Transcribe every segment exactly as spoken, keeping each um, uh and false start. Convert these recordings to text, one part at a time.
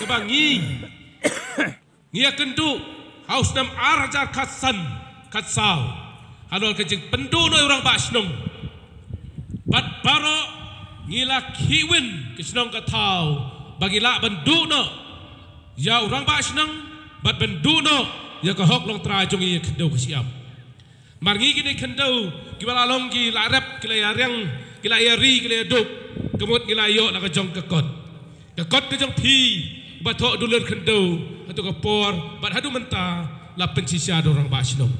Ba ngi ngi ïa kynduh ha u snem ar hajar khatsan khatsaw halor ka jingpynduh noh ïa u rangbah shnong. Bad baroh ngi la khih win ka shnong ka thaw ba ngi lah ban duh noh ïa u rangbah shnong bad ban duh noh ïa ka hok longtrai jong ngi ïa khyndew ka shyiap. Mar ngi kine khyndew kiba la long ki la rep, ki la ïa riang, ki la ïa ri, ki la ïa duk. Ka mut ngi la ïoh na ka jong ka kot. Ka kot ka jong phi ba thoh dulir khyndew hato ka por bad haduh mynta la pynshisha da u rangbah shnong.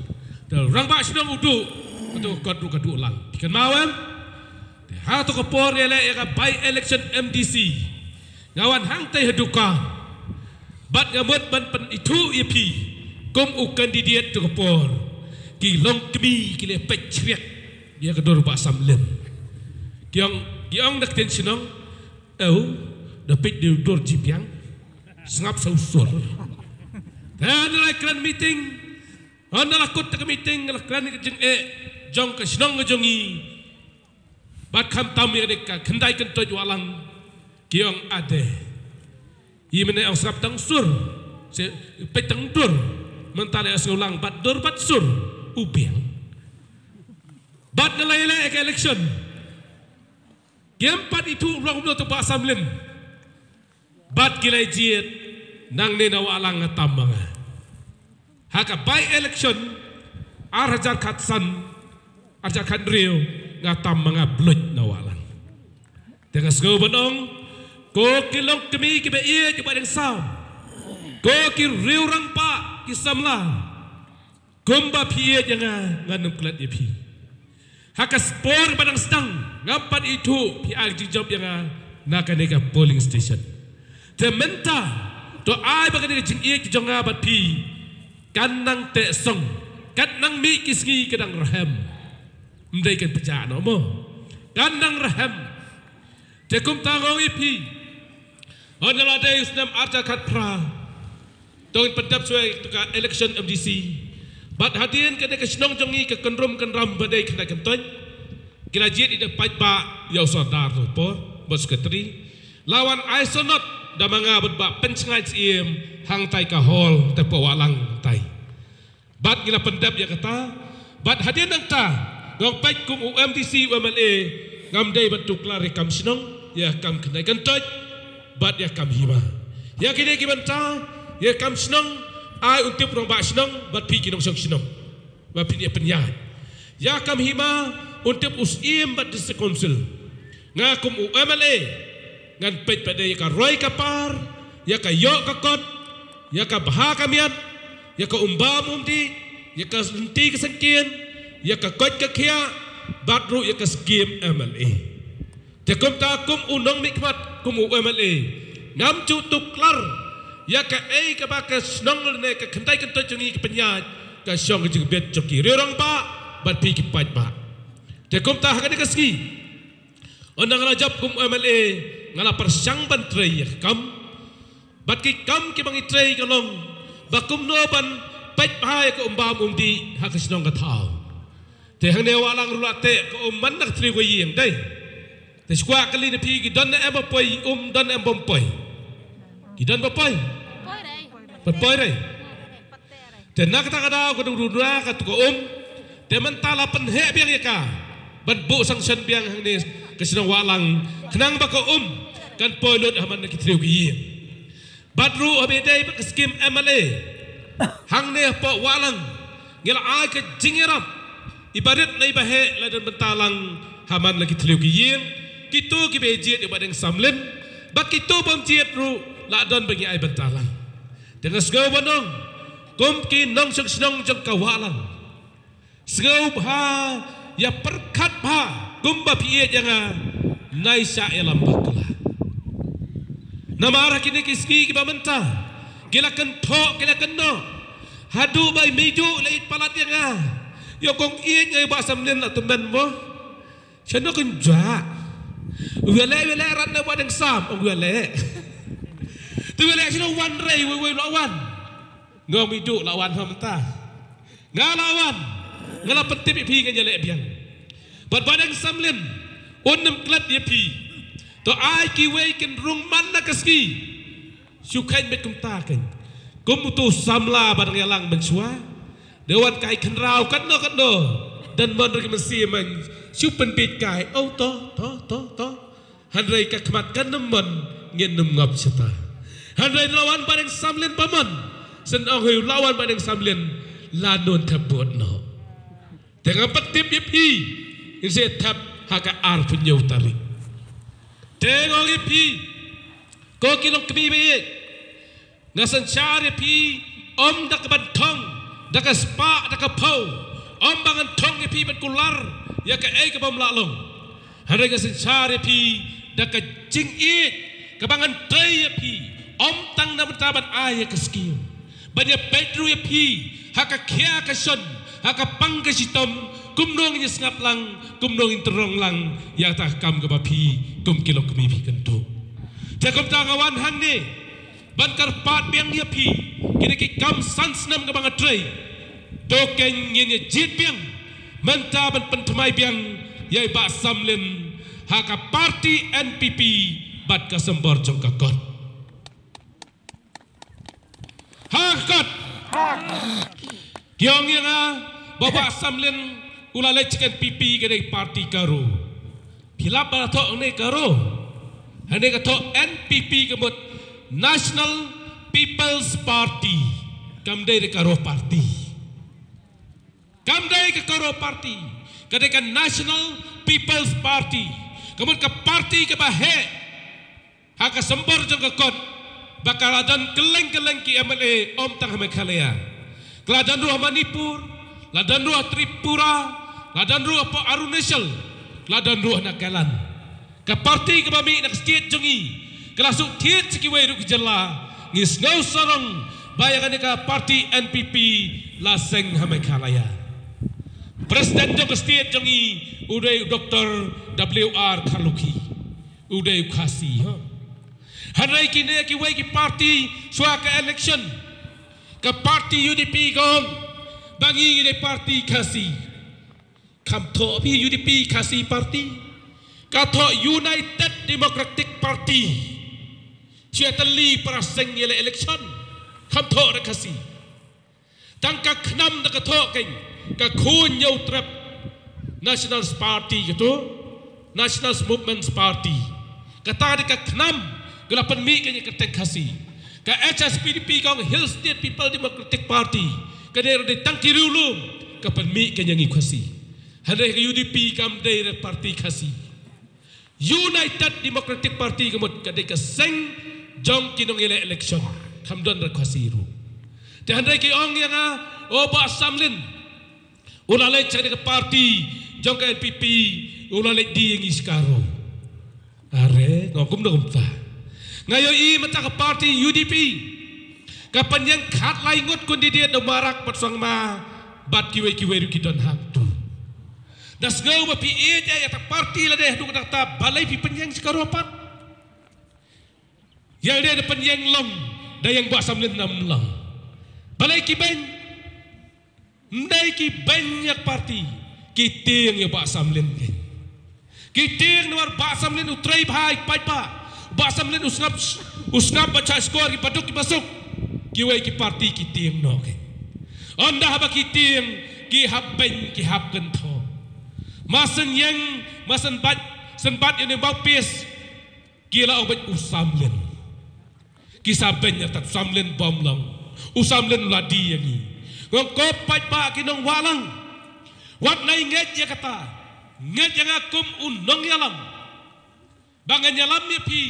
Da u rangbah shnong u duh, hato ka kot ruh ka duh lang. Phi kynmaw em? Te hato ka por ïa leh ïa ka by election M D C, nga wan hangtai ha Dukang bad nga mut ban pynithuh ïa phi kum u candidate to ka por. Ki long kmie ki leh peit chriak ïa ka dur Bah Samlin. Ki ong, ki ong da ka ktien shnong, ew, da peit da u dur jibiang, sngap sa u sur. Te hynda la kren meeting, hynda la kut ka meeting, la kren ka jingeh jong ka shnong ka jong ngi. Bad khamtam ïa ka dei ka khyndai kyntoit Wahlang, ki ong ade. I mynne ong sngap tang sur, se peit tang dur. Mynta la ïa sngew lang bad dur bad sur u biang. Bad nga la ïaleh ka election, ki ym pat ithuh ruh kumno to Bah Samlin. Bad ki la jied nangne na Wahlang, nga tam ma nga. Ha ka by election ar hajar khatsan, ar hajar khathynriew, nga tam ma nga bluit na Wahlang. Te nga sngew ban ong, ko ki long kmie kiba ïeit ïa Bah Deng Sam, ko ki riew rangbah ki samla, kumba phi ïeit ïa nga, ngan ym klet ïa phi. Ha ka por ba dang sdang, ngam pat ithuh phi ai jingjop ïa nga na kane ka polling station. Te mynta, to ai ba kane ka jingïeit jong nga bad phi kan nang teh song, kan nang mih ki sngi ka dang rhem. Ym dei kan pynjah noh mo, kan nang rhem. Te kumta nga ong ïa phi, hynda la dei u snem ar hajar khatphra, to ngin pyndep shuwa ïa ka election M D C. Bad hadien kane ka shnong jong ngi ka kynrum kynram ba dei khyndai kyntoit, ki la jied ïa ki paidbah, ïa u sordar to por bad secretary. La wan ai sanot da ma nga bad Bah Pynshngaiñ Syiem hangtai ka hall te poh Wahlang tai. Bad ngi la pyndep ïa kata. Bad hadien nangta, nga ong peit kum u M D C, u M L A, ngam dei ban tuklar ïa kam shnong, ïa kam khyndai kyntoit bad ïa kam hima. Ïa kine ki bynta, ïa kam shnong, ai un tip u rangbah shnong bad phi ki nongshong shnong ba phin ïa pynïaid. Ïa kam hima, un tip u syiem bad district council. Nga kum u M L A ngan peit pat de ïa ka roi ka par, ïa ka ïoh ka kot, ïa ka bha ka miat, ïa ka um bam um dih, ïa ka lynti ka syngkien, ïa ka koit ka khiah, bad ruh ïa ka skim M L A. Te kumta kum u nongmihkhmat, kum u M L A, ngam ju tuklar ïa kaei kaba ka shnong lane ka khyndai kyntoit jong ngi ka pynïaid, ka shong ka jingbit jong ki riew rangbah bad phi ki paidbah. Te kumta ha kane ka sngi, hynda nga la jop kum u M L A, nga la pyrshang ban trei ïa ka kam. Bad ki kam kiba ngi trei ka long ba kumno ban peit bha ïa ka um bam um dih ha ka shnong ka thaw. Te hangne Wahlang ruh la teh ka um man na ka thliew ka ïing, dei. Te shu kwah kylli na phi, ki don ne em ba poi um, don ne em bym poi? Ki don ba poi? Ba poi re. Te na kata ka daw ka dang runa ka tu ka um. Te mynta la pynheh biang ïa ka ban buh sanction biang hangne ka shnong Wahlang, khnang ba ka um kan poi lut ha man na ki thliew ki ïing. Bad ruh haba ïadei bad ka skim M L A, hangne hapoh Wahlang ngi la ai ka jingïarap, i barit na i baheh la don bynta lang ha man la ki thliew ki ïing, kito kiba ïa jied ïa Bah Deng Samlin, bad kito bym jied ruh la don ba ngi ai bynta lang. Te nga sngew ban ong, kum ki nongshong shnong jong ka Wahlang, sngewbha ïa pyrkhat bha kumba phi ïeit ïa nga, nai shah ïalam bakla. Namar ha kine ki sngi kiba mynta, ki la kynthoh, ki la kynnoh, haduh ba i Meiduh la ïeit palat ïa nga. Ïoh kong ïeit nga ïa Bah Samlin la tymmen mo. Shano kynjah? Wele wele rat na Bah Deng Sam, ong wele. Tu wele shano wan rei, wei wei la wan. Nga ong Meiduh la wan ha mynta. Nga la wan. Nga la pyntip ïa phi, nga ïaleh biang. Bad Bah Deng Samlin un ym klet ïa phi. To ai kiwei kin rung man na ka sngi. Shu khein beit kumta khein. Kum utu samla ba dang ïalang mynshuwa. Da wan kai khynraw katno katno. Don mon ruh ki mynsiem man. Shu pynbeit kai. Oh to, to, to, to. Hynrei ka khmat kan nym mon ngin nym ngop shata. Hynrei la wan Bah Deng Samlin ba mon. Shen ong hei la wan Bah Deng Samlin. La nun thep bud noh. Te nga pat tip ïa phi. Ngin sa thep ha ka arphew hynñiew tarik. Te nga ong ïa phi. Ko ki longkmie ba ïeit. Nga synshar ïa phi, ym da ka ban thong, da ka spah, da ka phew. Ym ba ngan thong ïa phi ban kular ïa kaei ka bym lah long. Hynrei nga synshar ïa phi da ka jingïeit kaba ngan trei ïa phi. Ym tang na bynta ban ai ïa ka skim, ban ïa peit ruh ïa phi ha ka khia ka shon, ha ka pang ka shitom, kumno ngin ïa sngap lang, kumno ngin tyrong lang ïa kata ka kam kaba phi kum ki longkmie phi kynduh. Te kumta nga wan hangne ban kyrpad biang ïa phi, kine ki kam san snem kaba nga trei. To khein ngin ïa jied biang mynta ban pynthymmai biang ïa i Bah Samlin ha ka parti N P P bad ka symbol jong ka kot. Ha ka kot. Ki ong ïa nga ba Bah Samlin u la leit sha ka N P P, ka dei parti Garo. Phi lap ba la thoh ne Garo. Hangne ka thoh N P P ka mut National People's Party. Kam dei da Garo Party. Kam dei ka Garo Party. Ka dei ka National People's Party. Ka mut ka parti kaba heh ha ka symbol jong ka kot, ba ka la don kylleng kylleng ki M L A, ym tang ha Meghalaya. Ka la don ruh ha Manipur, la don ruh ha Tripura, la don ruh ha Arunachal, la don ruh ha Nagaland. Ka parti kaba mih na ka state jong ngi ka la shu thied sha kiwei ruh ki jylla. Ngi sngew sarong ba ïa kane ka parti N P P la seng ha Meghalaya. President jong ka state jong ngi u dei u Doctor W R Kharlukhi. U dei u Khasi, ha. Hynrei kine kiwei ki parti shuwa ka election, ka parti U D P ka ong ba ngi ngi dei parti Khasi. Kam thoh phi U D P Khasi Party. Ka thoh United Democratic Party. Shu ïatylli para seng ïa la election. Kam thoh da Khasi. Tang ka khnam da ka thoh khein, ka khun ïa u trep National Party kato, National Movement Party. Kata da ka khnam ka la pynmih khein ïa ka kyrteng Khasi. Ka H S P D P ka ong Hill State People Democratic Party. Ka dei ruh dei tang ki riewlum ka pynmih khein ïa ngi Khasi. Hynrei ka U D P kam dei ruh parti Khasi. United Democratic Party ka mut ka dei ka seng jong ki nongïaleh election. Kam don ruh Khasi ruh. Te hynrei ki ong ïa nga, o Bah Samlin, u la leit sha ka parti jong ka N P P, u la leit die ïa ngi Shikaro. Are, nga ong kumno kumta. Nga ïohi mynta ka parti U D P ka pynïeng khatlai ngut candidate na Marak bad Sangma bad kiwei kiwei ruh ki don hangtu. Da sngew ba phi ïeit ïa ta parti lade haduh katta, balei phi pynïeng Shikaro pat? Ïa lade da pynïeng long, da ïeng Bah Samlin ym long. Balei ki beiñ? Ym dei ki beiñ ïa ka parti, ki tieng ïa Bah Samlin khein. Ki tieng namar Bah Samlin u trei bha ïa ki paidbah. Bah Samlin u sngap, u sngap ba shah shkor ki baduk ki basuk. Kiwei ki parti ki tieng noh khein. Ynda haba ki tieng, ki hap beiñ, ki hap kynthoh. Ma shen ïeng, ma shen bat, shen bat ïa une u mouthpiece. Ki la ong beit u Samlin. Ki sa beiñ ïa ta, u Samlin bym long. U Samlin u la die ïa ngi. Nga ong ko paidbah ki nong Wahlang, wat nai ngeit ïa kata. Ngeit ïa nga kum u nongïalam. Ba ngan ïalam ïa phi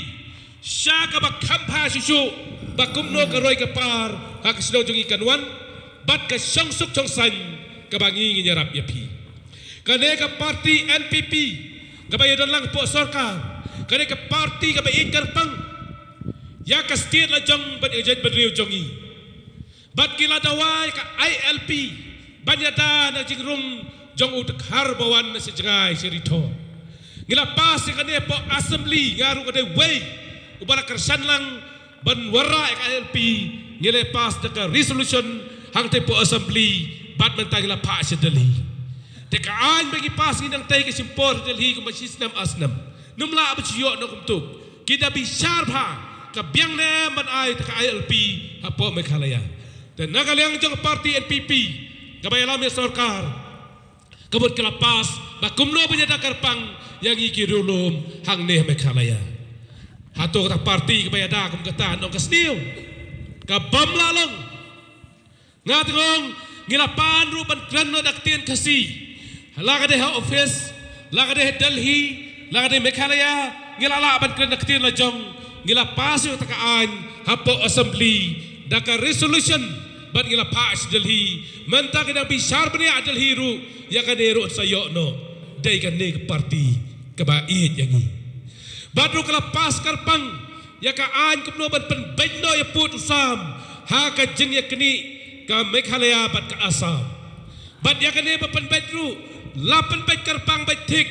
sha kaba kham bha shuh shuh, ba kumno ka roi ka par ha ka shnong jong ngi kan wan, bad ka shongsuk shongsaiñ kaba ngi ngin ïarap ïa phi. Kane ka parti N P P kaba ïadon lang hapoh sorkar, kane ka parti kaba ïeit kyrpang ïa ka state la jong bad ïa ka jaitbynriew jong ngi. Bad ki la dawa ïa ka I L P ban ïada na jingrung jong u Dkhar ba wan na sha jngai sha Ri Thor. Ngi la pass ïa kane hapoh assembly, nga ruh nga dei uwei uba la kyrshan lang ban wanrah ïa ka I L P. Ngi la pass da ka resolution hangtei hapoh assembly bad mynta ngi la phah sha Delhi. Te ka aiñ ba ngi pass ngi nang tei ka shim por Delhi kumba shi snem ar snem. Ym lah ba shu ïoh noh kumto. Ki da bishar bha, ka biang ne ban ai ta ka I L P hapoh Meghalaya. Te na ka liang jong ka party N P P kaba ïalam ïa sorkar, ka mut ka la pass ba kumno ban ïada kyrpang ïa ngi ki riewlum hangne ha Meghalaya. Hato kata party kaba ïada kum kata, nong ka sniew, ka bym lah long. Nga tngong, ngi la pan ruh ban kren noh da ktien Khasi. La ka dei ha office, la ka dei ha Delhi, la ka dei Meghalaya, ngi la lah ban kren da ktien la jong, ngi la pass ïa kata ka aiñ hapoh assembly da ka resolution, bad ngi la phah sha Delhi. Mynta ki dang bishar bniah Delhi ruh, ïa kane ruh sa ïoh noh. Dei kane ka party kaba ïeit ïa ngi. Bad ruh ka la pass kyrpang ïa ka aiñ kumno ban pynbeit noh ïa pud u sam ha ka jingïaknieh ka Meghalaya bad ka Assam. Bad ïa kane ba pynbeit ruh, la pynbeit kyrpang beit thik,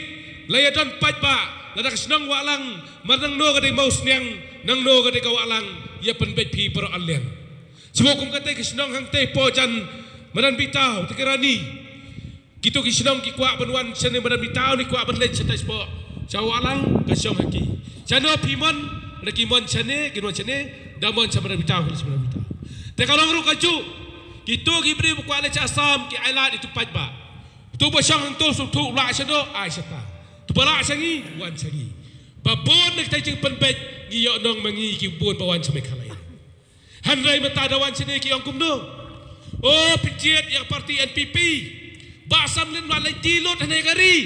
la ïa don paidbah, lada ka shnong Wahlang, mar nangno ka dei Mawsniang, nangno ka dei ka Wahlang, ïa pynbeit phi baroh ar liang. Shu kum kata ka shnong hangta hapoh jan Madan Bitaw, te ka Rani. Kito ki shnong ki kwah ban wan shane Madan Bitaw, ki kwah ban leit shata shapoh sha Wahlang, ka shong ha ki. Shano phi mon, lada ki mon shane, ki wan shane, da mon sha Madan Bitaw, ki leit sha Madan Bitaw. Te ka long ruh kajuh, kito ki briew ba kwah leit sha Assam, ki ailad ïa uto u paidbah. Uto uba shong hangto sngewthuh u lah shano, ai shata. Uto uba lah sha ngi, wan sha ngi. Ba bun na kita ki jingpynbeit, ngi ïoh nong ma ngi ki bun ba wan sha Meghalaya. Hynrei mynta da wan shane ki ong kumno? O, pynjied ïa ka party N P P. Bah Samlin, wat leit die lut hangne ha ka ri.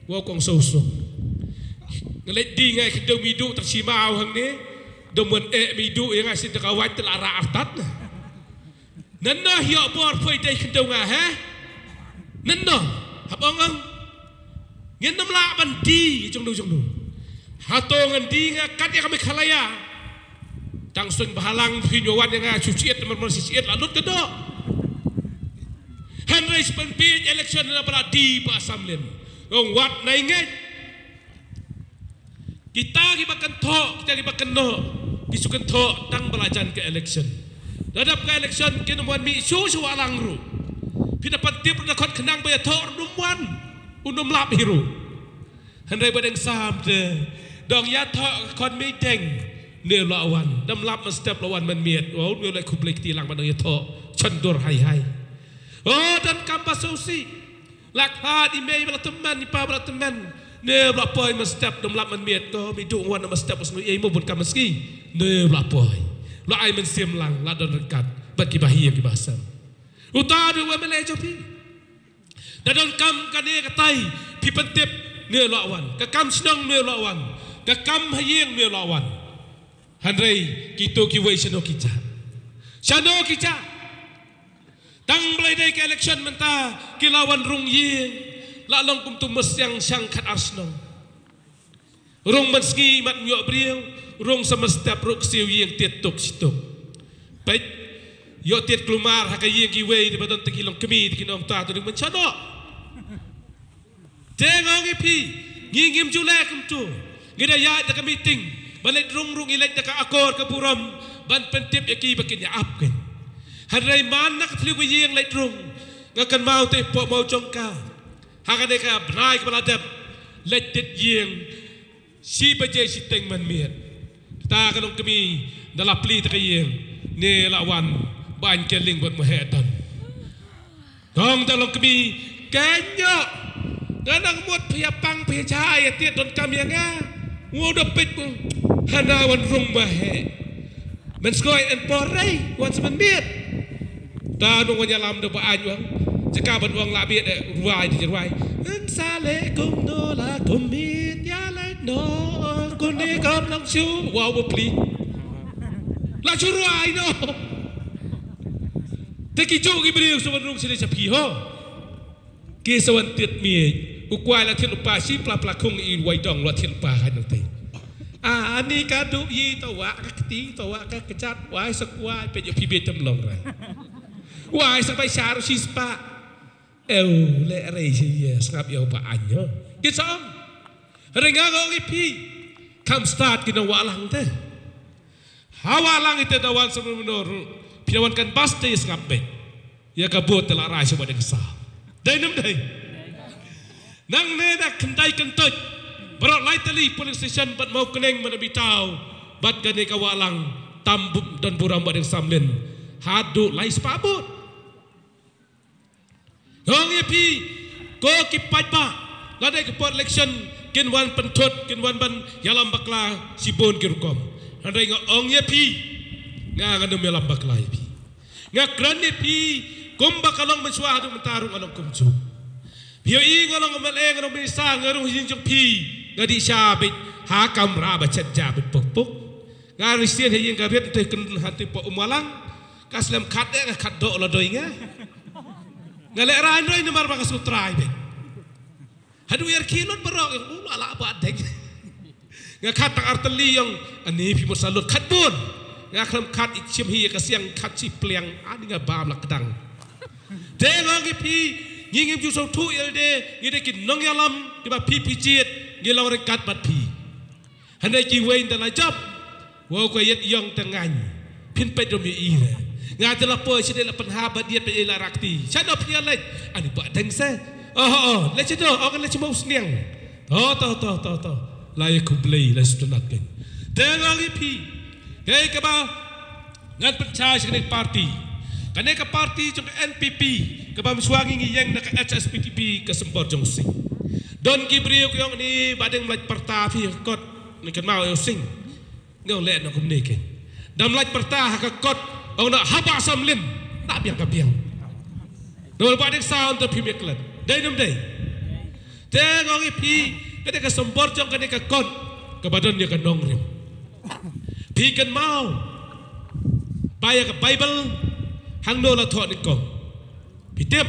Wow, kong sngewsih. Nga leit die nga ïa khyndew mih duh tang shi maw hangne. Dang mon eh mih duh ïa nga shisien da ka wait te la rah artat na. Nano ïoh bor poi dei khyndew nga, he? Nano? Hap ong ong. Ngin ym lah ban die jong no jong no. Hato ngan die nga kat ïa ka Meghalaya? Tang suiñ bhalang phi ñiew wan ïa nga shu shiit, mar mar shi shiit la lut ka doh. Hynrei shu pynbiej election na ba la die Bah Samlin. Ong wat nai ngeit. Kita kiba kynthoh, kita kiba kynnoh, ki shu kynthoh tang ba la jan ka election. La dep ka election kin ym wan mih shuh sha Wahlang ruh. Phi da pan tip ruh da khot khnang ba ïathoh ruh ym wan. Un ym lap hi ruh. Hynrei ba dang sam te, dang ïathoh ka khot meeting. Ne la wan, dang lap mynstep la wan mynmiet. Wow, ne la khublei kti lang ba dang ïathoh. Chandor hai hai. Oh, donkam ba sngewsih. La khlad i mei ba la tymmen, i pa ba la tymmen. Ne ba la poi mynstep, dang lap mynmiet. Ko mih duh wan mynstep, ba sngew ei mo bun kam mynski. Ne ba la poi. La ai mynsiem lang, la don ryngkat bad kiba ïing kiba sem. Uta dei u M L A jong phi. Da donkam kane katai, phi pyntip ne la wan. Ka kam shnong ne la wan. Ka kam ha ïing ne la wan. Hynrei kito kiwei shano ki jah. Shano ki jah. Tang balei dei ka election mynta ki la wan rung ïing. La long kum tu mynsiem shang khat ar shnong. Rung mynsngi mat ym ïoh briew, rung sa mynstep ruh ksiew ïing tied tuk shi tuk. Peit, ïoh tied kulmar ha ka ïing kiwei, dei ba don te ki longkmie, te ki nongta, te dei ban shano. Te nga ong ïa phi, ngi ngim ju leh kumtu. Ngi da ïaid da ka meeting, ba leit rung rung ngi leit da ka akor ka burom, ban pyntip ïa ki ba kin ïa ap kin. Hynrei man na ka thliew ka ïing leit rung, nga kynmaw te hapoh Mawjong ka. Ha kane ka bnai kaba la dep, leit tied ïing, shi baje shiteng mynmiet. Kata ka longkmie, da la plie ta ka ïing, ne la wan, ban kylling bad mo heh don. Ong ta longkmie, kynjoh, nga nang mut phi ïa pang phi ïa jai ïa tied donkam ïa nga. Wow da peit mo, hana wan rung mo heh. Mynsngi en por rei, wan sa mynmiet. Ta nong wan ïalam da ba aiñ wang. Jaka ban wang la biet eh, ruwai di ruwai. Yn sa leh kumno la kummiet ïa leh no. Kune kam lang shu, wow ba plie. La shu ruwai no. Te ki ju ki briew sa wan rung sini sa phi ho. Ki sa wan tied miej, u kwai la thied lypa shi pla pla khung i wai dong la thied lypa ha nang te. Ani ka duh yi to wa ka kti to wa ka kjat wai sa kwai peit ïa phi biej tam long rai. Wai sa bai shar shi spah. Eu leh rei shi ïa sngap ïa u ba aiñ ïa. Ki sa ong. Hynrei nga ong ïa phi. Kam stad ki nong Wahlang te. Ha Wahlang ite da wan sa mynno ruh. Phi da wan kan bas te ïa sngap beit. Ïa ka vote te la rai sha ba dei ka sa. Dei ne ym dei. Nangne da khyndai kyntoit. Baroh lai tylli polling station bad Mawkneng, Madan Bitaw. bad kane ka Wahlang tam bu-, don burom Bah Deng Samlin haduh lai spah vote. Nga ong ïa phi, ko ki paidbah, lada ka por election kin wan pynthut, kin wan ban ïalam bakla shibun ki rukom. Hynrei nga ong ïa phi, nga ngan ym ïalam bakla ïa phi. Nga kren ïa phi kumba ka long mynshuwa, haduh mynta ruh nga long kumjuh. Phi ïohi nga long M L A, nga long minister, nga rung ha ïing jong phi, nga dih sha beit ha kamra ba chet ja beit puk puk. Nga rung sien ha ïing ka rit te kren hangtei pok Umwahlang. Ka slem khat de, nga khat doh la doi nga. Nga leh raiñ roi namar ba nga sngewtrai beit. Haduh ïa ki lut baroh, u la lah Bah Deng. Nga khat tang ar tylli, ong ani phi mut sa lut khat bun. Nga khlem khat, i shim hi ka siang khat shi pliang, ani nga bam la kdang. Te nga ong ïa phi, ngi ngim ju sngewthuh ïa lade, ngi dei ki nongïalam kiba phi phi jied, ngi long ryngkat bad phi. Hynrei kiwei ynda la jop, wow ka ïeit ïong te ngaiñ. Phin peit ruh ym ïohi re. Nga te la poi shadei la pynhap ba diat peit ei la rakti. Shano phi ïa leit? Ani Bah Deng se. Oh, oh, oh, leit shato, oh, kan leit sha ma u sniang. To, to, to, to, to. La ïa khublei, la sngewtynnat kein. Te nga ong ïa phi, kaei kaba ngan pynshai sha kane ka party. Kane ka party jong ka N P P, kaba mynshuwa ngi ngi ïeng na ka H S P D P, ka symbol jong u sing. Don ki briew ki ong ni Bah Deng ym lait pyrta phi ha ka kot, ni kynmaw ïa u sing. Nga ong leh noh kumne kein. Da ym lait pyrta ha ka kot, ong noh ha Bah Samlin. Da biang ka biang. Namar Bah Deng sound te phim ïa klet. Dei ne ym dei? Te nga ong ïa phi, kane ka symbol jong kane ka kot, kaba don ïa ka nongrim. Phi kynmaw ba ïa ka Baibl hangno la thoh nyngkong? Phi tip?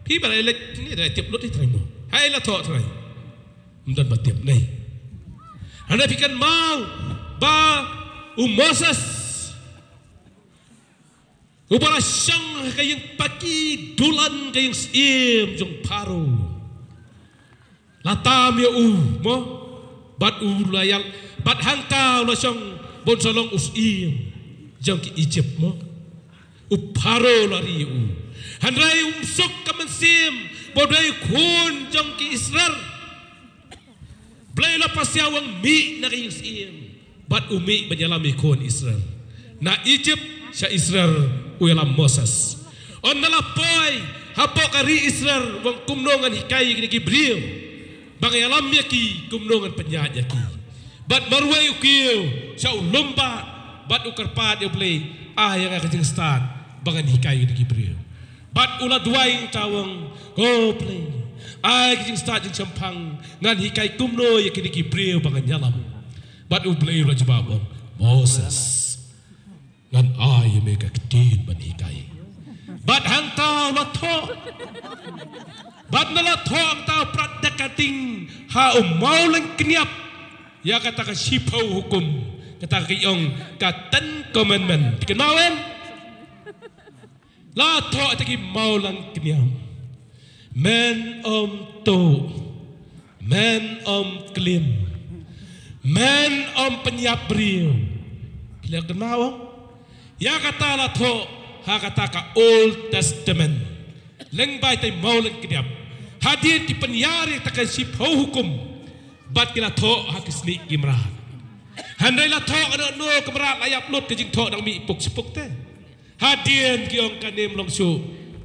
Phi ba la leit ne da tip lut hi trai mo. Haei la thoh trai? Ym don ba tip ne. Hynrei phi kynmaw ba u Moses, uba la shong ha ka ïing paki dulan ka ïing syiem jong Pharaoh, la tam ïa u mo, bad u la ïal, bad hangta u la shong ban sa long u syiem jong ki Egypt mo. U Pharaoh la ri ïa u. Hynrei um suk ka mynsiem ba u dei khun jong ki Israel. Blei la pasiaw ong mih na ka ïing syiem. Bad u mih ban ïalam ïa ki khun Israel. Na Egypt sha Israel u ïalam Moses. Ynda la poi hapoh ka ri Israel, u ong kumno ngan hikai ïa kine ki briew ba nga ïalam ïa ki, kumno ngan pynïaid ïa ki. Bad marwei u kiew sha u lum bah, bad u kyrpad ïa U Blei, ai ïa nga ka jingstad ba ngan hikai ïa kine ki briew. Bad u la duwai, u ong, ko Blei, ai ka jingstad jingshemphang, ngan hikai kumno ïa kine ki briew ba ngan ïalam. Bad U Blei u la jubab, u ong, Moses, ngan ai ïa me ka ktien ban hikai. Bad hangta u la thoh. Bad ynda la thoh hangta u prat da ka ding ha u mawlyngkniap ïa kata ka shiphew hukum, kata ka ong ka Ten Commandment. Kynmaw em? La thoh ïa ki mawlyngkniap. Men ym tuh. Men ym klim. Men ym pynïap briew. Ki la kynmaw ïa kata la thoh ha kata ka Old Testament. Lyngba ïa ki mawlyngkniap. Hadien ki pynïar ïa kata ka shiphew hukum. Bad ki la thoh ha ki snieh ki mrad. Hynrei la thoh kano kano ka mrad la ïap lut, ka jingthoh dang mih puk shipuk te. Hadien ki ong kane ym long shuh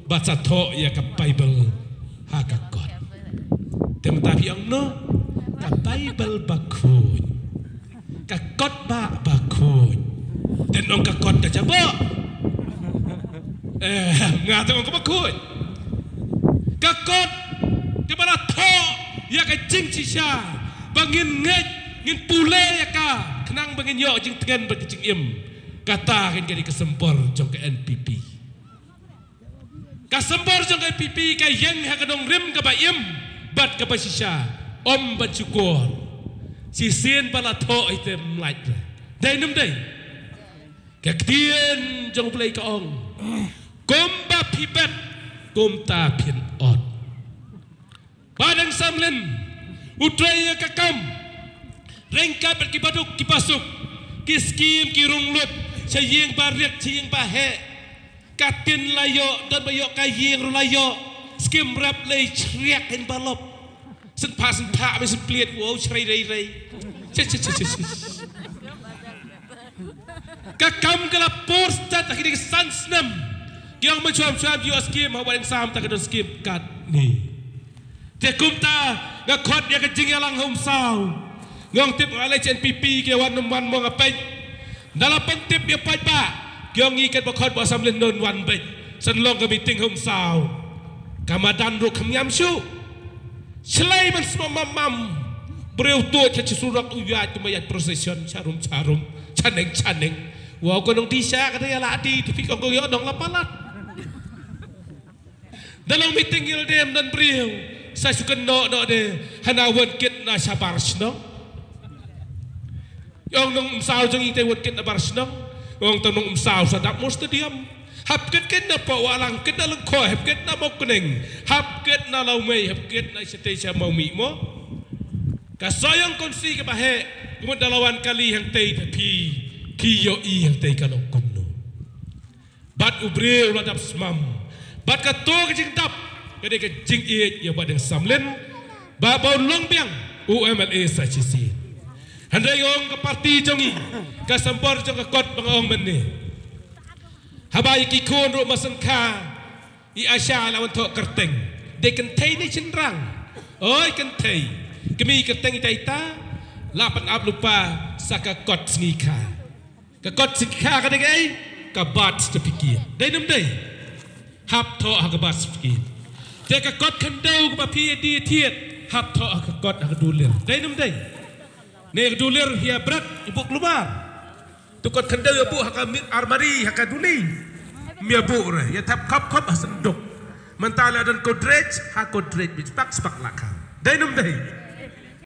ban sa thoh ïa ka Baibl ha ka kot. Te mynta phi ong no, ka Baibl bakhuid, ka kot ba bakhuid. Te ong ka kot ka jaboh. Eh, nga te ong ka bakhuid. Ka kot kaba la thoh ïa ka jingshisha ba ngin ngeit, ngin pule ïa ka, khnang ba ngin ïoh jingtngen bad ka jingim. Kata kan ka dei ka symbol jong ka N P P. Ka symbol jong ka N P P ka ïeng ha ka nongrim kaba im bad kaba shisha. Ym ban shukor. Shisien ba la thoh hi te ym lait. Dei ne ym dei? Ka ktien jong U Blei ka ong, kumba phi bet, kumta phin ot. Bah Deng Samlin u trei ïa ka kam ryngkat bad ki baduk ki basuk, ki skim ki rung lut, sha ïing barit sha ïing baheh. Ka tin la ïoh, don ba ïoh ka ïing ruh la ïoh. Skim rep lei shriak hin balop. Sngewbha sngewbha me sngewpliat, wow, shrei rei rei. Shi, shi, shi, shi, shi. Ka kam ka la por stad ha kine ki san snem. Ki ong mynshuwa mynshuwa ïoh skim, ha Wah Dieng Sam ta ka don skim katne. Te kumta nga khot ïa ka jingïalang ha Umsaw. Nga ong tip ha lei H N P P ki wan ym wan mo nga peit. Nga la pyntip ïa paidbah. Ki ong ngi katba khot Bah Samlin ym wan beit. Sa long ka meeting ha Umsaw. Ka madan ruh kam ñiam shuh. Shlei ban sma mam mam. Briew tuid ha sha surok u ïaid kumba ïaid procession, sharum sharum, chaneng chaneng. Wow, ko nongdie sha ka dei la die, te phi kong ko ïoh nong la palat. Da long meeting ïa la dem don briew. Sa shu kynnoh noh de, hana wan kit na shabar shnong. Ong nong Umsaw jong ngi te wan kit na bar shnong. Ong tang nong Umsaw sa dap mo stadium. Hap kit kit na Poh Wahlang, kit na Lyngkhoi, hap kit na Mawkneng, hap kit na Lawmei, hap kit na shatei sha Mawmih mo. Ka Sohiong Constituency kaba heh, kumut da la wan kali hangtei te phi, phi ïohi hangtei ka long kumno. Bad u briew la dap smam. Bad kato ka jingdap ka dei ka jingïeit ïa Bah Deng Samlin. Ba ba u long biang u M L A sa shisien. Hynrei ong ka parti jong ngi, ka symbai jong ka kot ba nga ong mynne. Haba ïa ki khun ruh ma sngewkha, i Asha la wan thoh kyrteng. Dei kynthei ne shynrang? Oi kynthei. Kmie kyrteng ita ita. La pan ap lypa sa ka kot sngikha. Ka kot sngikha ka dei kaei? Ka birth certificate. Dei ne ym dei? Hap thoh ha ka birth certificate. Te ka kot khyndew kaba phi ïa die thied, hap thoh ha ka kot ha ka dulir. Dei ne ym dei? Ne ka dulir ïa bret, ïa buh klumar. Tu kot khyndew ïa buh ha ka mi-, armari, ha ka duli. Ym ïa buh re, ïa thep khop khop ha synduk. Mynta la don Godrej, ha Godrej, bit spak spak la ka. Dei ne ym dei?